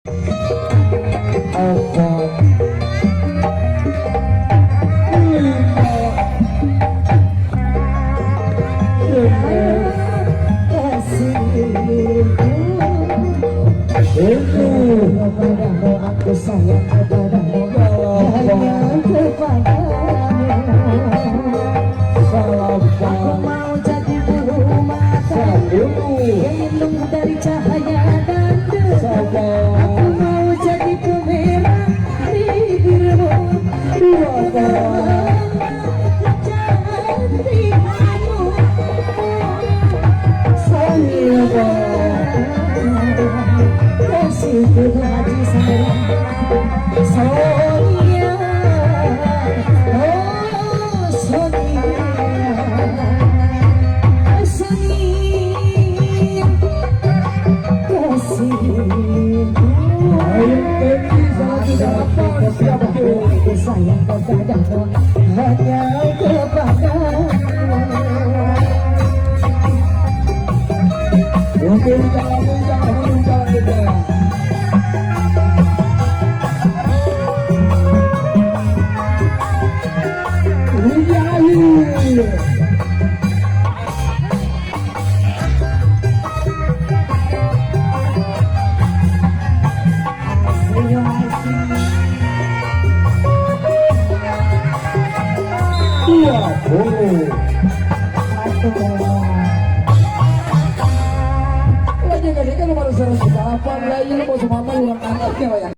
Opat, lima, enam, Kasihku tujuh, kepadamu, aku sayang kepadamu, hanya kepadamu. Aku salapan, mau jadi bulu mata 10, yang lindung dari cahaya dan debu. Aku 11, mau jadi pemerah bibirmu. 12, Kecantikanmu. lima, Kasihku Haji sayang Sonia, oh Sonia, Sonia, kasihku. Ayo Temi 108 siap tuh. Aku sayang kepadamu, hanya kepadamu. Mundur jalan, mundur jalan, mundur jalan kita. Rujahi. 20. Lagi kali kan nomor 108 lah, ini mau semama ulang anaknya lah ya.